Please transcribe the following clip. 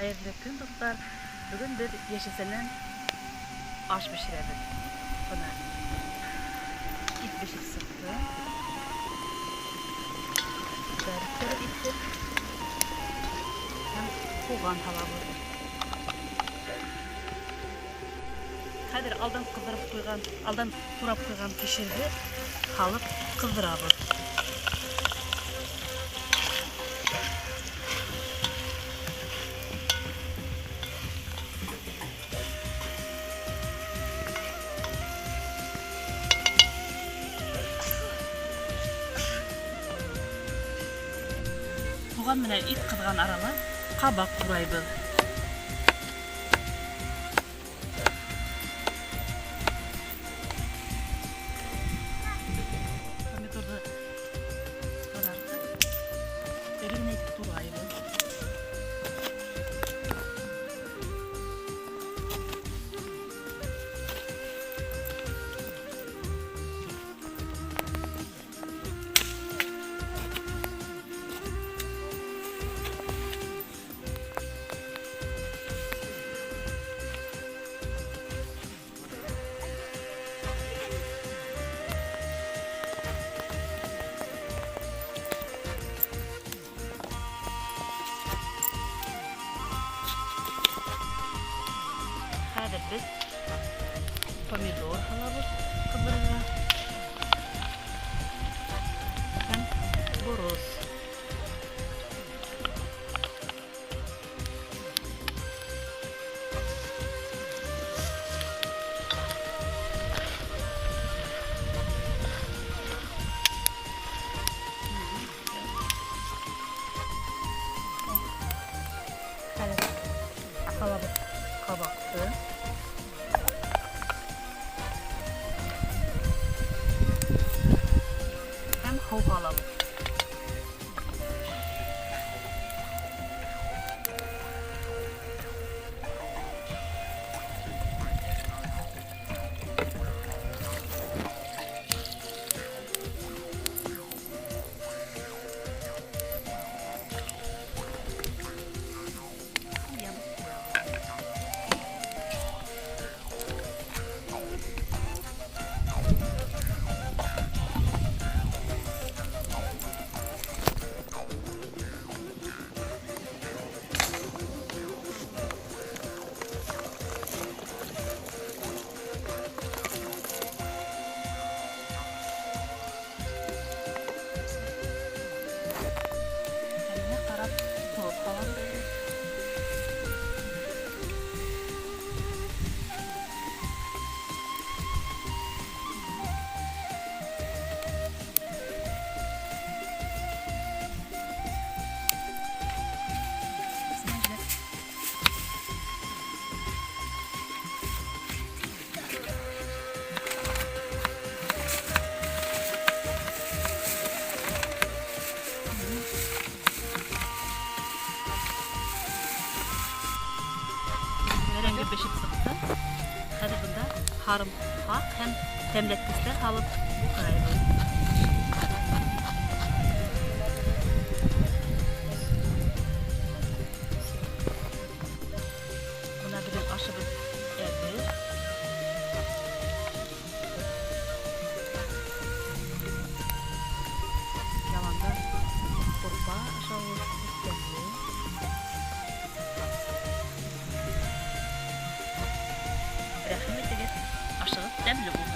Хәйерле көн, дуҫтар! Бөгөн беҙ йәшелсәнән аш бешерәбеҙ. Бына ит бешеп сыҡты. Бәреп итте. Һәм һуған һалабыҙ. Хәҙер алдан ҡыҙҙырып ҡуйған, алдан турап ҡуйған кишерҙе һалып ҡыҙҙырабыҙ. Һуған менән ит ҡыҙған арала ҡабаҡ турайбыҙ. Помидорҙы таҙартып, эре генә итеп турайбыҙ. Хәҙер беҙ помидор һалабыҙ ҡыҙҙырырға һәм борос. Хәҙер һалабыҙ ҡабаҡты. Һәм һыу һалабыҙ. Ябып ҡуябыҙ. Тәменә ҡарап тоҙ һалабыҙ. Бәрәңге бешеп сыҡты. Хәҙер бында һарымһаҡ һәм тәмләткестәр һалып бутайбыҙ. Бына беҙҙең ашыбыҙ әҙер. Яланда һурпа ашауы бик тәмле. Рәхим итегеҙ, ашығыҙ тәмле булһын.